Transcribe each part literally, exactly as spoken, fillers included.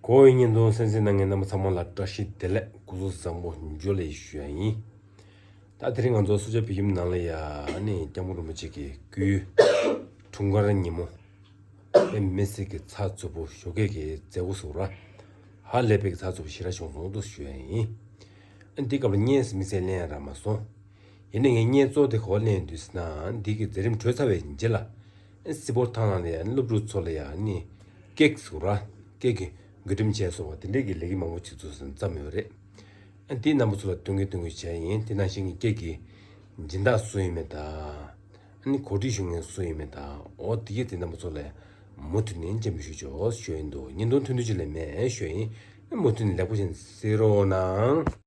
གོ་བའི་བརྙན་ཐུང་གསན་གཟིགས་གནང་མཁན་རྣམ་པ་ཚང་མ་ལ་བཀྲ་ཤིས་བདེ་ལེགས། སྐུ་གཟུགས་བཟང་པོ། འཇུ་ལེ་ཞུ་ཡ་ཡིན། ད་དེ་རིང་ང་ཚོ་སུ་ཇཱ་བོད་ཁྱིམ་ནང་ལ་ཡ་ནི་སྐྱབས་མགོན་རིན་པོ་ཆེ་གི་སྐུའི་འཁྲུངས་སྐར་ཉིན་མོ། དཔེ་མི་སྲིད་ཀྱི་ཚགས་ཚུད་པོ་ཞོགས་ཀས་ཀྱི་མཛད་སྒོ་ཟུག་ར། ཧ་ལས་པའི་ཚགས་ཚུད་པོ་ཞེ་དྲག་བྱུང་སོང་འདུག་ཞུ་ཡ་ཡིན། ཨ་འདི་སྐབས་ལ་བརྙན་མི་སེར་ལེན་ཡ་རག་མ་སོང་། ཡིན་ནའི་ངས་བརྙན་གཙོ་དེ་ག་པར་ལེན་ཡོད་འདུག་ཟེར་ན། འདི་གི་མཛད་རིམ་གྲོལ་ཚར་བའི་རྗེས་ལ། སི་པོ་ཐང་ནང་ལ་ཡ་སློབ་ཕྲུག་ཚོ་ལ་ཡ་ནི་ཀེག་ཟུག་ར། ཀེག་གི་བགོ་འགྲེམས་བྱས་སོང་བ་དེ་འདྲས་ཀྱི་ལས་ཀ་མང་པོ་བྱེད་ཚུལ་བརྩམས་ཡོད་རེད། ཨ་འདི་རྣམ་པ་ཚོ་ལ་སྟོན་གི་སྟོན་གི་བྱས་ཡིན། དེ་ནང་བཞིན་གྱི་ཀེག་གི་སྦྱིན་བདག་སུ་ཡིན་མིན་དང་། ཨ་ནི་གོ་སྒྲིག་ཞུ་མཁན་སུ་ཡིན་མིན་དང་། འོ་དེ་གས་དེ་རྣམ་པ་ཚོ་ལ་མུ་མཐུད་ནས་མཇལ་མི་ཞུ་ཆོག་ཞུ་ཡིན་འདུག། བརྙན་ཐུང་ཐུང་ཐུང་ཅིག་ལས་མེད་ཞུ་ཡིན། མུ་མཐུད་ནས་ལེགས་པོ་བྱས་ནས་གཟིགས་རོགས་གནང་།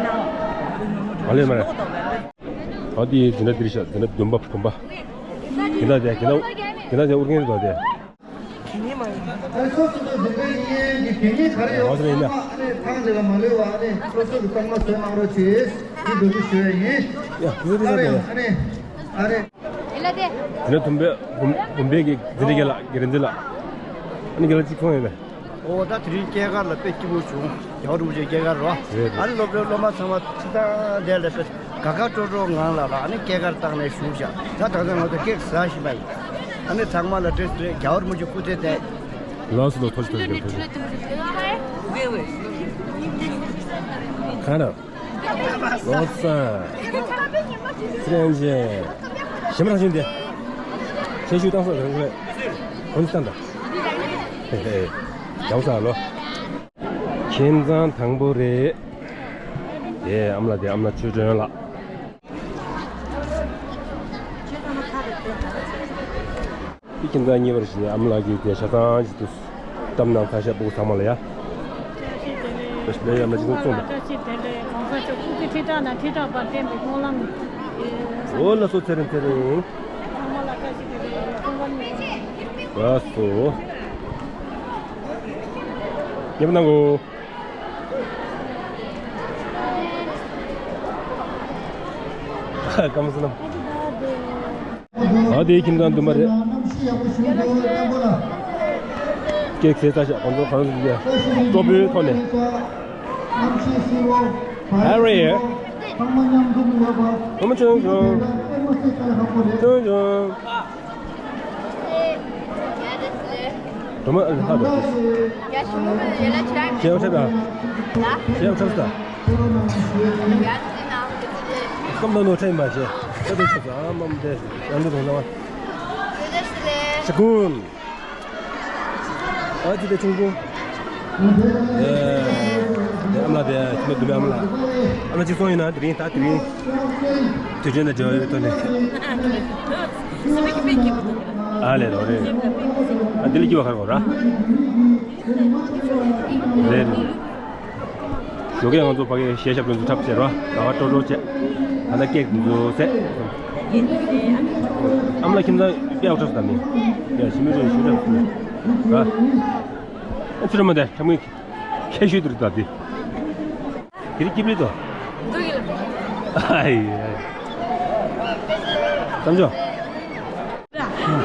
ཨ་ལེ་མ་རེད། ཨ་དེ་འཛིན་གྲྭ་འདིར་ཤག་འཛིན་གྲྭ་བདུན་པ་བུམ་པ། དེ་འདྲ་དེ་དེ་འདྲ་དེ་འདྲ་དེ་ཨུ་རྒྱན་རེད་དོ་དེ། ཨ་ནི་སོ་སོ་སོ་འཛིན་གྲྭ་ཡིན་ཡིན་གྱི་གད་སྙིགས་ག་རེ་ཡོད་ཚང་མ་ཨ་ནི་ཐང་དེ་ལ་མ་ལུས་པ་ཨ་ནི་སོ་སོ་གི་གཏོང་མ་བཟོས་གནང་རོགས་གྱིས། འདི་འདུག་ཞུ་ཡ་ཡིན། ཡ་འདི་འདི་ཨ་རེ་འདི་ཨ་རེ་ཨ་རེ། དེ་ནས་དུམ་པའི་བུམ་བུམ་པའི་གི་འཛིན་གྲྭ་རྒན་ལགས་རྒན་འཛིན་ལགས། ཨ་ནི་རྒན་ལགས་གཅིག་མཐོང་ཡོད་པས། ཨོ་ད་དེ་རིང་སྐྱེས་སྐར་ལ་དཔེ་སྐྱིད་པོ་བྱུང་། རྒྱལ་བ་རིན་པོ་ཆེའི་སྐྱེས་སྐར་རོ། རེད་རེད། ཨ་ནི་སློབ་གྲྭའི་སློབ་མ་ཚང་མ་ཚེ་ཐང་དེ་ལ་དཔེ་དགའ་དགའ་སྤྲོ་སྤྲོ་ངང་ལ་ལ་ཨ་ནི་སྐྱེས་སྐར་བཏང་ནས་བཞུགས་ཤག་ད་ད་ལྟ་ང་ཚོ་ཀེག་ཟ་བཞིན་པ་ཡིན། ཨ་ནི་ཚང་མ་ལ་བཀྲ་ཤིས་བདེ་ལེགས། རྒྱལ་བ་རིན་པོ་ཆེ་སྐུ་ཚེ་བརྟན། ལགས་སོ་ལགས་ཐུགས་རྗེ་ཆེ་ཐུགས་རྗེ་ཆེ། ཁ་ན། ལོ་ཙཱ། ཚིག་རྒྱན་ཅན། ཞེ་མ་རང་བཞིན་དེ། ཁྱེད་ཞུ་བཏང་སོགས་རང་ཁོས། འོན་ཏང་ད། ཧེ་ཧེ། ཡག་ས་ལོ། ཁྱིམ་ཚང་དང་པོ་རེད། དེ་ཨ་མ་ལགས། དེ་ཨ་མ་ལགས་ཆོས་སྒྲོན་ལགས། དེ་ཁྱིམ་ཚང་གཉིས་པར་བཞིན་ཨ་མ་ལགས་ཀྱིས་དེ་ཆ་ཚང་ཞིག་ཏུ་བཏབ་གནང་ཚར་ཤག་སྤུ་གུ་ཚང་མ་ལ་ཡ། བཀྲ་ཤིས་བདེ་ལེགས། བཀྲ་ཤིས་བདེ་ལེགས། ཨ་མ་ལགས་ཅིག་ཚོགས་ལ། བཀྲ་ཤིས་བདེ་ལེགས། གོང་ས་མཆོག་སྐུ་ཚེ་ཁྲི་ཕྲག་ནས་ཁྲི་ཕྲག་བར་བརྟན་པའི་སྨོན་ལམ། འོ་ལགས་སོ། ཚེ་རིང་ཚེ་རིང་། ཚང་མ་ལ་བཀྲ་ཤིས་བདེ་ལེགས། སྐུ་ཁམས་བཟང་། ལགས་སོ། མཉམ་གནང་གོ། ཁམས་བཟང་། ཨ་དེའི་ཁྱིམ་ཚང་བདུན་པ་རེད། ཀེག་བཟས་ཚར་ཤག་ཁོང་ཚོ་གང་ཟིག་གི་སྤྲོ་པོའི་ཐོག་ནས། ཨ་རེད། ཨ་མ་ཆུང་ཆུང་། ཆུང་ཆུང་། སྒྲོལ་མ་ཨ་ལ་ཧ་དོ། ཞེས་པ་ཁྲབ་དང་། ཞེས་པ་ཁྲབ་དང་། སྐམ་དང་ནོར་ཁྲལ་མ་བྱེད། ད་དུ་ཆུ་ཚ་མམ་དེ་ཡང་དུ་དོང་ལ་བ། ཤ་ཀུན། ཨ་ཅི་དེ་ཆུང་ཆུང་། ཨེ། དེ་ཨ་མ་ལགས། དེ་ཁྱིམ་པ་བདུན་པའི་ཨ་མ་ལགས། ཨ་མ་ལགས་གཅིག་སོང་ཡིན་ན་དེ་རིང་ད་དེ་རིང་། དུས་ཆེན་དང་འབྲེལ་བའི་ཐོག་ནས། ཨ་ལས་རོགས་རེད། ཨ་འདི་ལ་སྐྱིད་པ་ཁར་གོ་ར། རེད་རེད། ཞོགས་ཀས་ང་ཚོ་ཕ་གིར་གཞས་ཞབས་བྲོ་འཛུགས་འཁྲབ་བྱས་རོ། ཟླ་བ་སྤྲོ་སྤྲོ་བྱས། ད་ལྟ་ཀེག་འཛུགས་ཟེར། ཨ་མ་ལགས་ཁྱིམ་ཚང་དཔེ་ཡག་འཁྲབ་སོང་ད་མི། ཡ་ཞི་མི་རེད་ཞུ་འཁྲབ་སོང་། ར། ཨ་ཚུ་ར་མ་དེ་འཁྲབ་ངེས་ཁྱད་ཤོས་དུ་རེད་ད་དེ། དེ་རིང་སྐྱིད་པོ་རེད་དོ། འདུག་གི་ལ། ཨའི་ཨའི། བསམ་ཆོག་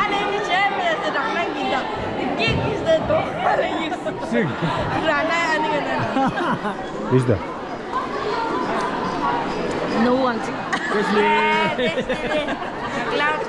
ཨ་ནི་མི་བྱས་མེད་ཟེར་རང་ནང་གི་ད། སྐད་ཀྱི་ཟེར་དོ་ཨ་ལ་ཡིག་སུ། སུས། རང་ནང་ཨ་ནི་ག་ན། ཡིག་ད། No one. Yes, yes. Glad.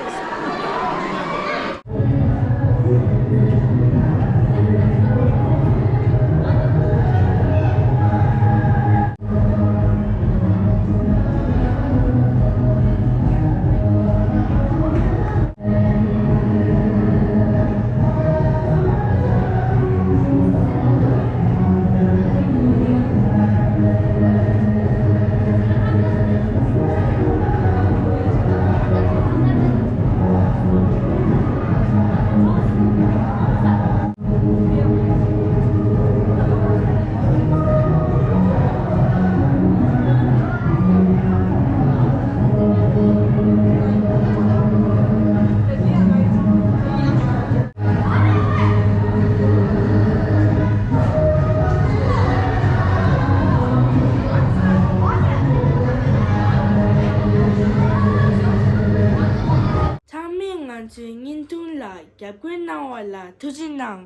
ཚང་མས་ང་ཚོའི་བརྙན་ཐུང་ལ་རྒྱབ་སྐྱོར་གནང་བ་ལ་ཐུགས་རྗེ་གནང་།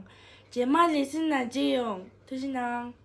རྗེས་མ་ལེ་ཚན་ནང་མཇལ་ཡོང་། ཐུགས་རྗེ་གནང་།